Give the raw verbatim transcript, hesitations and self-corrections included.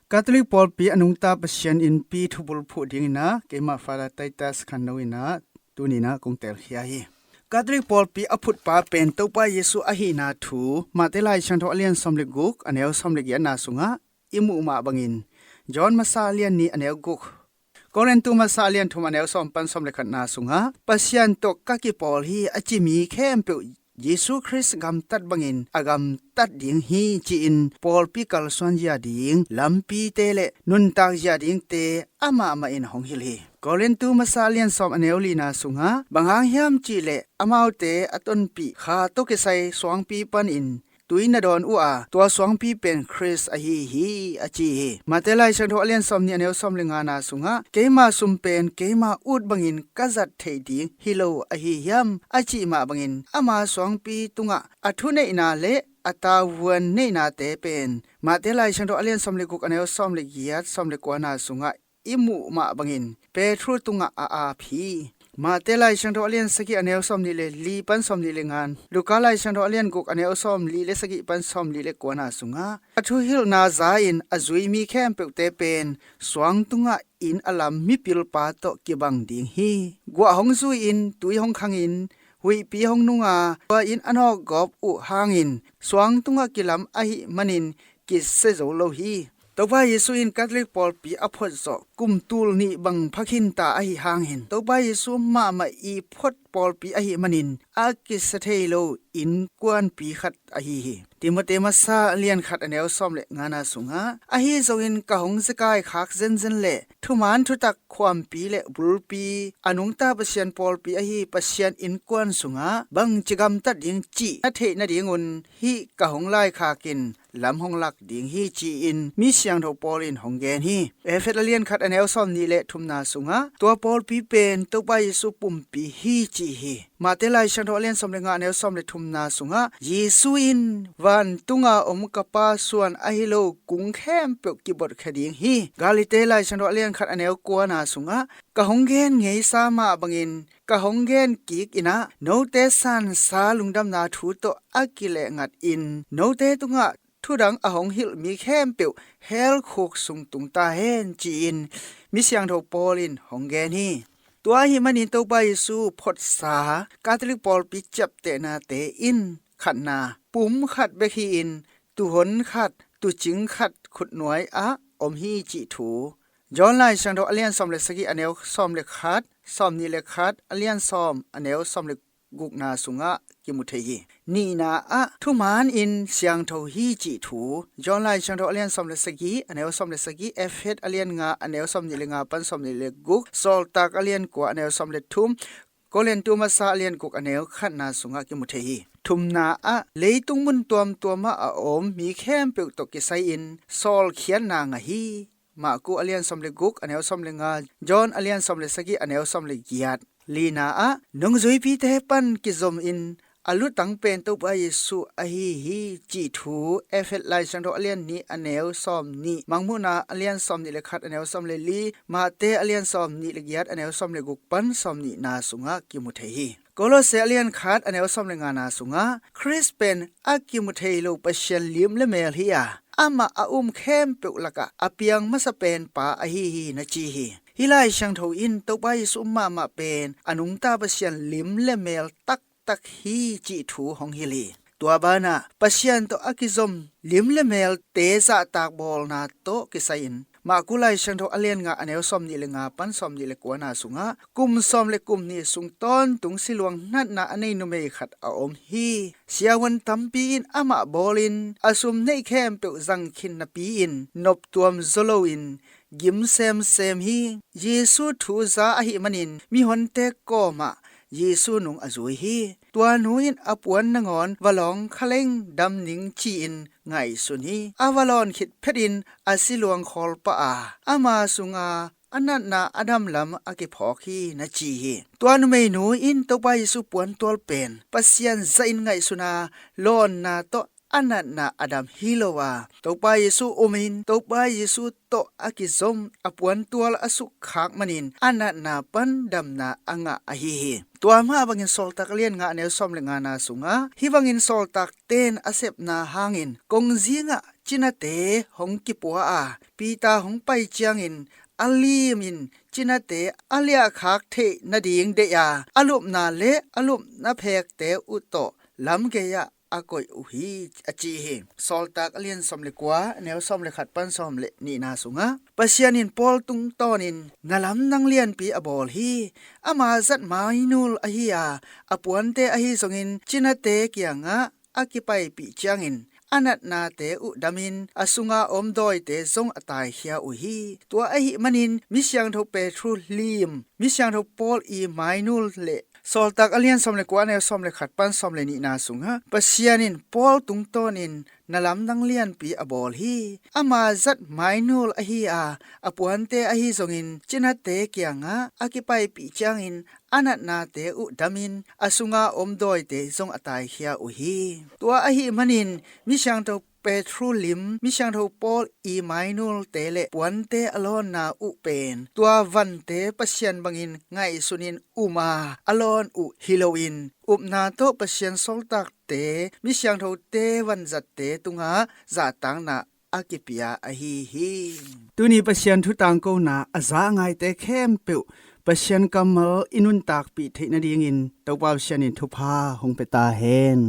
Catholic pawlpi a nungta Pasian innpi thubul phuh dingin ah keimah Father Titus Khanno in ah tuni-in ah kong telkhia hi. Catholic pawlpi a phutpa pen Topa Jesu ahihna thu Mate Lai Siangtho a lian sawm le guk, a neu sawm le giatna sungah i muh mah bangin, John Masa a lian nih, a neu guk, Korintu Masa a lian thum, a neu sawm pan sawm le khatna sungah, Pasian tawh ka kipawl hi a ci mi khempeuh Jesu Khrist gamtat bangin a gamtat ding hi, ci-in pawlpi kalsuan zia ding lampite le nuntak zia dingte amah mah in hong hilh hi. Korintu Masa a lian sawm, a neu lina sungah, bang hang hiam cihleh amaute a tonpih kha tawh kisai suangpi panin tui na dawn uh a, tua suangpi pen Khrist ahi hi, a ci hi. Mate Lai Siangtho a lian sawm nih, a neu sawm le ngana sungah, keima sum pen keima ut bangin ka zat theih ding hi lo ahi hiam, a cih mah bangin ama suangpi tungah a thuneihna le a tavuan neihnate pen Mate Lai Siangtho a lian sawm le guk, a neu sawm le giat, sawm le kuana sungah i muh mah bangin Petru tungah a ap hi. Mate Lai Siangtho a lian sagih, a neu sawm nih le li pan sawm nih le nga, Luka Lai Siangtho a lian guk, a neu sawm li le sagih pan sawm li le kuana sungah, a thuhilhna za-in a zui mi khempeuhte pen suang tungah inn a lam mipilpa tawh kibang ding hi. Guah hong zui-in tui hong khangin huihpi hong nunga, tua inn a nawkgawp uh hangin suang tungah kilam ahih manin kisia zo lo hi. Topa Jesu in Catholic pawlpi a phot zawh kum tul nih bang pha khinta ahi hangin, Topa Jesu mahmah i phot pawlpi ahih manin a kisia thei lo innkuanpi khat ahi hi. Timote Masa a lian khat, a neu sawm le ngana sungah, ahi zongin ka hong zekai khak zenzen le thuman thutak khuampi le bulpi a nungta Pasian pawlpi ahi Pasian innkuan sungah bangci gamtat ding cih na theih nadingun hih ka hong laikhak in lam hong lak ding hi, ci-in mi siangtho Paul in hong gen hi. Efesa a lian khat, a neu sawm nih le thumna sungah, tua pawlpi pen Topa Jesu pumpi hi, ci hi. Mate Lai Siangtho a lian sawm le nga, a neu sawm le thumna sungah, Jesu in, vantunga om ka Pa suan ahi lo kung khempeuh kibotkhia ding hi. Galati Lai Siangtho a lian khat, a neu kuana sungah, ka hong gen ngeisa mah bangin ka hong gen kik in ah, note sansa lungdamna thu tawh a kilehngatin note tungah thudang a hong hilh mi khempeuh hell khuk sung tung ta hen, ci-in mi siangtho Paul in hong gen hi. Tua ahih manin Topa Jesu photsa Catholic pawlpi ciaptehnate in, khatna, pum khat bek hi-in, tuhon khat, tuucing khat khutnuai ah om hi cih thu John Lai Siangtho a lian sawm le sagih, a neu sawm le khat, sawm nih le khat, a lian sawm, a neu sawm le gukna sungah kimu thei hi. Nihna ah thuman in siangtho hi cih thu John Lai Siangtho a lian sawm le sagih, a neu sawm le sagih, Efesa a lian nga, a neu sawm nih le nga pan sawm nih le guk, Sawltak a lian kua, a neu sawm le thum, Korintu Masa a lian guk, a neu khatna sungah kimu thei hi. Thumna ah leitung mun tuamtuam ah a om mi khempeuh tawh kisai-in sawlkhiatna ngah hi. Marku a lian sawm le guk, a neu sawm le nga, John a lian sawm le sagih, a neu sawm le giat. Lina ah nungzuipite pan kizomin a lutang pen Topa Jesu ahi hi cih thu Efesa Lai Siangtho a lian nih, a neu sawm nih, Mangmuhna a lian sawm nih le khat, a neu sawm le li, Mate a lian sawm nih le giat, a neu sawm le guk pan sawm nihna sungah kimu thei hi. Kolose a lian khat, a neu sawm le ngana sungah, Khrist pen a kimu thei lo Pasian lim le mel hi a, amah a um khempeuh lakah a piang masa pen Pa ahi hi, na ci hi. Hih Lai Siangtho in Topa Jesu mahmah pen a nungta Pasian lim le mel taktak hi cih thu hong hilh hi. Tua banah Pasian tawh a kizom lim le melte zahtak bawlna tawh kisai-in Marku Lai Siangtho a lian nga, a neu sawm nih le nga pan sawm nih le kuana sungah, kum sawm le kum nih sung tawntung siluang natna a nei numei khat a om hi. Siavuan tampi in amah bawlin a sum neih khempeuh zang khin napi-in noptuam zaw loin gim semsem hi. Jesu thu za ahih manin mihonte kawmah Jesu nung a zui hi. Tua nu in a puan nangawn va lawng kha leng dam ning ci-in ngaihsun hi. A va lawn khit phetin a siluang khawl pah a, ama sunga a natna a damlam a kiphawk hi, na ci hi. Tua numeinu in Topa Jesu puantual pen Pasian zahin ngaihsun a, lawnna tawh a natna a dam hi lo a, Topa Jesu umin Topa Jesu tawh a kizom a puantual a sukkhak manin a natna pan damna a ngah ahi hi. Tua mah bangin Sawltak a lian nga, a neu sawm le ngana sungah, hih bangin sawltakte in a sepna hangin kongzingah cinate hong kipua a, Peter hong pai ciangin a lim in cinate a liahkhak theih nading deih a, a lupna le a lupna phekte uh tawh lamgei-ah a koih uh hi, a ci hi. Sawltak a lian sawm le kua, a neu sawm le khat pan sawm le nihna sungah Pasian in Paul tungtawnin nalamdang lianpi a bawl hi. Ama zat mainul ahi a, a puante ahi zongin cinate kiangah a kipaipih ciangin a natnate uh damin a sunga om dawite zong a taikhia uh hi. Tua ahih manin mi siangtho Petru lim, mi siangtho Paul i mainul le Sawltak a lian sawm le kua, a neu sawm le khat pan sawm le nihna sungah Pasian in Paul tungtawnin nalamdang lianpi a bawl hi. Ama zat mainul ahi a, a puante ahi zongin cinate kiangah a kipaipih ciangin a natnate uh damin a sunga om dawite zong a taikhia uh hi. Tua ahih manin mi siangtho Petru lim, mi siangtho Paul i mainulte le puante a lawnna uh pen tua vante Pasian bangin ngaihsunin um a, a lawn uh hi loin upna tawh Pasian sawltakte, mi siangthote vanzatte tungah zahtakna a kipia ahi hi. Tuni Pasian thu tangkona a za ngaite khempeuh Pasian kammal i nuntakpih theih nadingin Topa Pasian in thupha hong pia ta hen.